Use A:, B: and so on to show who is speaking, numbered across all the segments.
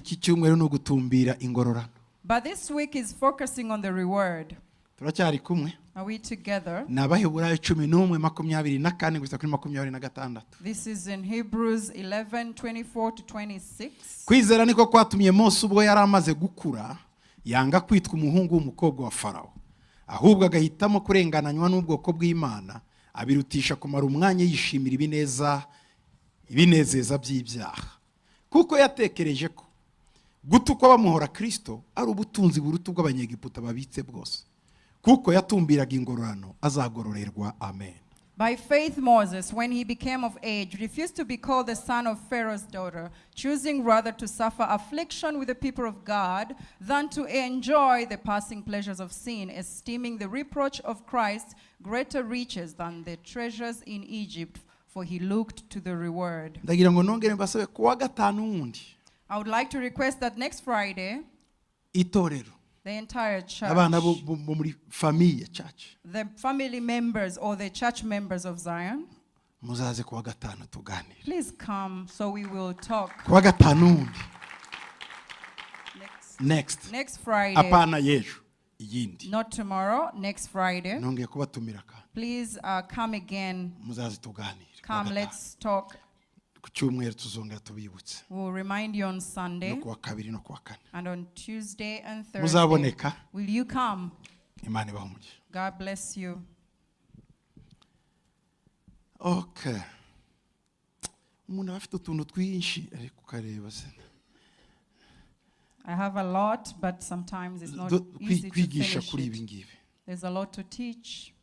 A: Iki cyumweru ni ugutumbira ingororano.
B: But this week is focusing on the reward.
A: Turacyari kumwe?
B: Are we together?
A: Ni Abaheburayo 11:24 gusa kuri 26.
B: This is in Hebrews 11:24 to 26.
A: Kwizera niko kwatumye Mose, ubwo yari amaze gukura, yanga kwitwa umuhungu w'umukobwa wa Farawo, ahubwo agahitamo kurengananywa n'ubwoko bw'Imana, abirutisha kumara umwanya yishimira ibineza ibinezeza by'ibyaha, kuko yatekereje ko gutukwa bamuhora Kirisito ari ubutunzi buruta ubw'Abanyegiputa babitse bwose, kuko yatumbiraga ingororano azagororerwa. Amen.
B: By faith, Moses, when he became of age, refused to be called the son of Pharaoh's daughter, choosing rather to suffer affliction with the people of God than to enjoy the passing pleasures of sin, esteeming the reproach of Christ greater riches than the treasures in Egypt, for he looked to the reward.
A: Ndagira ngo nongere mbasabe ku wa gatanu wundi,
B: I would like to request that next Friday,
A: itorero,
B: the entire church,
A: abana bo muri famille church,
B: the family members or the church members of Zion,
A: muzaze ku wa gatanu tuganire.
B: Please come so we will talk.
A: Ku wa gatanu wundi.
B: Next,
A: Next.
B: next Friday.
A: Apana y'ejo, iyindi.
B: Not tomorrow, next Friday.
A: Nongeye kubatumira kandi.
B: Please come again.
A: Muzaze tuganire ku wa
B: Come,
A: gatanu.
B: Let's talk.
A: Ku cyumweru tuzongera tubibutse,
B: We'll remind you on Sunday
A: no ku wa kabiri no ku wa kane.
B: And on Tuesday and Thursday.
A: Muzaboneka?
B: Will you come?
A: Imana ibahe umugisha.
B: God bless you.
A: Okay, umuntu aba afite utuntu twinshi ariko ukareba se.
B: I have a lot, but sometimes it's not easy to
A: Kwigisha
B: finish
A: kuri
B: it.
A: Ibi ngibi.
B: There's a lot to teach.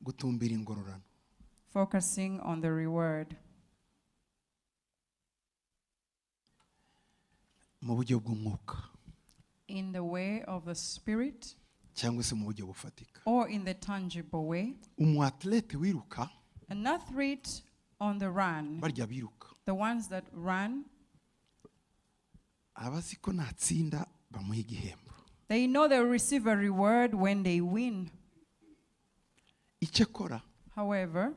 A: Gutumbira ingororano.
B: Focusing on the reward.
A: Mu buryo bw'umwuka
B: In the way of the Spirit
A: cyangwa se mu buryo bufatika.
B: Or in the tangible way.
A: Umu athlete wiruka,
B: An athlete on the run,
A: barya biruka,
B: the ones that run,
A: aba azi ko natsinda bamuha igihembo.
B: They know they'll receive a reward when they win.
A: Icyo akora,
B: However,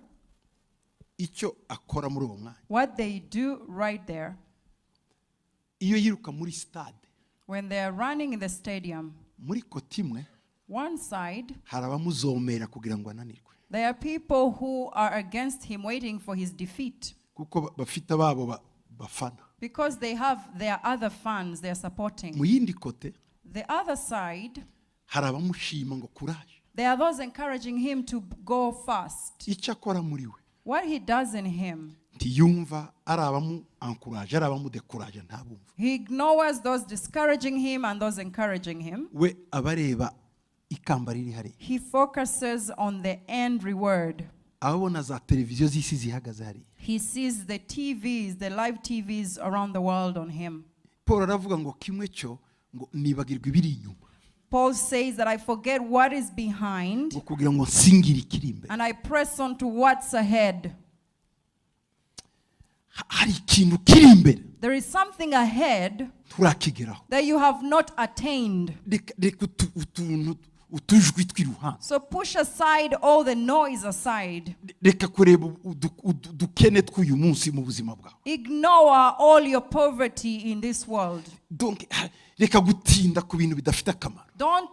A: icyo akora muri uwo mwanya,
B: what they do right there,
A: iyo yiruka muri stade,
B: when they are running in the stadium,
A: muri côté imwe
B: one side,
A: hari abamuzomera kugira ngo ananirwe,
B: there are people who are against him, waiting for his defeat,
A: kuko bafite ababo bafana.
B: Because they have their other fans they are supporting.
A: Mu yindi côté,
B: The other side,
A: hari abamushima ngo courage.
B: There are those encouraging him to go fast.
A: Icyo akora muri we,
B: What he does in him,
A: ntiyumva ari abamu encourage, ari abamudekuraje, ntabumva.
B: He ignores those discouraging him and those encouraging him.
A: We aba areba ikamba riri hariya.
B: He focuses on the end reward.
A: Ababona za televiziyo z'isi zihagaze hariya.
B: He sees the TVs, the live TVs around the world on him.
A: Paul aravuga ngo kimwe cyo ngo nibagirwa ibiri inyuma,
B: Paul says that I forget what is behind
A: ngo kugira ngo nsingire ikiri imbere.
B: And I press on to what's ahead.
A: Hari ikintu kiri imbere
B: There is something ahead
A: turakigeraho.
B: That you have not attained.
A: Reka utuntu utujwi tw'iruhande.
B: So push aside all the noise aside.
A: Reka kureba udukene tw'uyu munsi mu buzima bwawe.
B: Ignore all your poverty in this world.
A: Donc, reka gutinda ku bintu bidafite akamaro.
B: Don't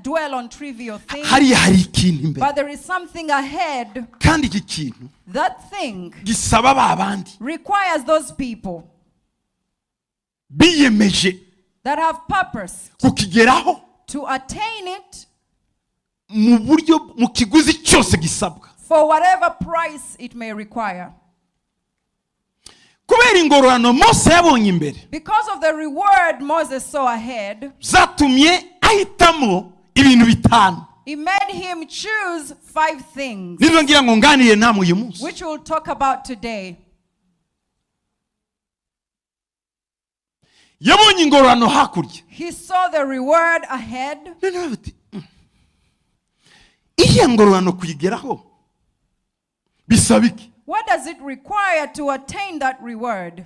B: dwell on trivial things.
A: Hariya hari ikintu imbere.
B: But there is something ahead.
A: Kandi iki kintu
B: That thing
A: gisaba ba bandi
B: requires those people
A: biyemeje
B: that have purpose
A: kukigeraho
B: to attain it
A: mu buryo mu kiguzi cyose gisabwa.
B: For whatever price it may require.
A: Kubera ingororano Mose yabonye imbere,
B: Because of the reward Moses saw ahead,
A: zatumye ahitamo ibintu bitanu.
B: It made him choose five things,
A: Nibyo ngira ngo nganire namwe uyu munsi.
B: Which we'll talk about today.
A: Yabonye ingororano hakurya.
B: He saw the reward ahead.
A: Noneho bati, iriya ngororano kuyigeraho bisaba iki?"
B: What does it require to attain that reward?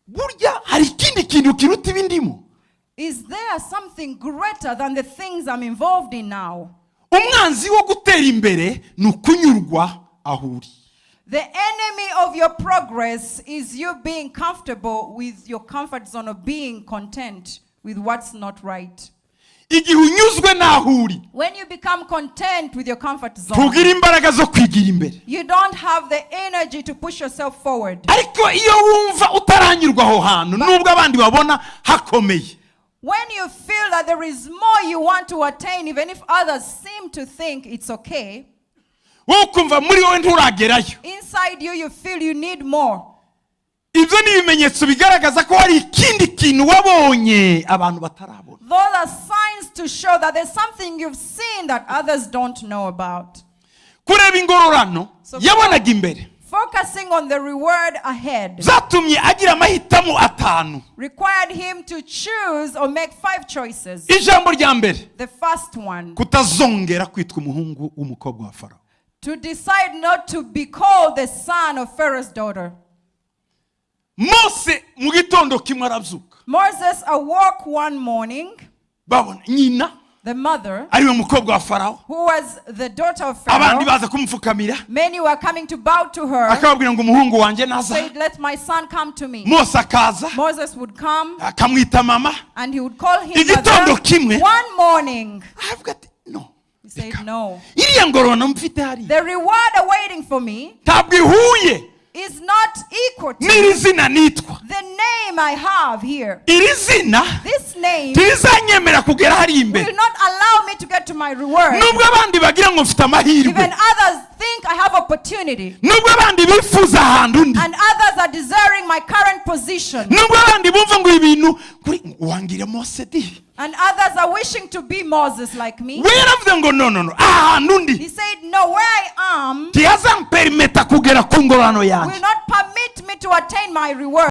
A: Burya hari ikindi kintu kiruta ibindimo?
B: Is there something greater than the things I'm involved in now?
A: Umwanzi wo gutera imbere ni ukunyurwa aho uri.
B: The enemy of your progress is you being comfortable with your comfort zone of being content with what's not right.
A: Igihe unyuzwe n'aho uri,
B: When you become content with your comfort zone,
A: ntugira imbaraga zo kwigira imbere.
B: You don't have the energy to push yourself forward.
A: Ariko iyo wumva utaranyurwa aho hantu, nubwo abandi babona hakomeye,
B: When you feel that there is more you want to attain, even if others seem to think it's okay,
A: wowe ukumva muri wowe nturagerayo,
B: inside you, you feel you need more.
A: Ibyo ni ibimenyetso bigaragaza ko hari ikindi kintu wabonye abantu batarabona.
B: Those are signs to show that there's something you've seen that others don't know about.
A: Kureba ingororano yabonaga imbere
B: Focusing on the reward ahead
A: byatumye agira amahitamo atanu.
B: Required him to choose or make five choices.
A: Ijambo rya mbere,
B: The first one,
A: kutazongera kwitwa umuhungu w'umukobwa wa Farawo.
B: To decide not to be called the son of Pharaoh's daughter.
A: Mose mu gitondo kimwe arabyuka.
B: Moses awoke one morning,
A: Babona nyina
B: the mother,
A: ariwe mukobwa wa Farawo,
B: who was the daughter of
A: abandi
B: Pharaoh.
A: baza kumupfukamira.
B: Many were coming to bow to her,
A: Akababwira ngo umuhungu wanjye naza.
B: Said, "Let my son come to me."
A: Mose akaza,
B: Moses would come
A: akamwita mama.
B: and he would call him
A: Igitondo
B: mother.
A: kimwe,
B: One morning,
A: aravuga ati no,
B: he said,
A: reka.
B: "No.
A: Iriya ngororano mfite hariya
B: The reward awaiting for me
A: ntabwo ihuye
B: is not equal to
A: n'iri zina nitwa.
B: The name I have here.
A: Iri zina
B: This name
A: ntirizanyemera kugera hariya imbere.
B: Will not allow me to get to my reward."
A: Nubwo abandi bagira ngo mfite amahirwe,
B: Even others think I have opportunity,
A: nubwo abandi bifuza ahantu ndi,
B: and others are desiring my current position,
A: nubwo abandi bumva ngo ibintu kuri wangire Mose di,
B: and others are wishing to be Moses like me.
A: We yaravuze ngo no, no, no, aha hantu ndi
B: He said, "No, where I am
A: ntihazamperimeta kugera ku ngororano yanjye.
B: Will not permit me to attain my reward."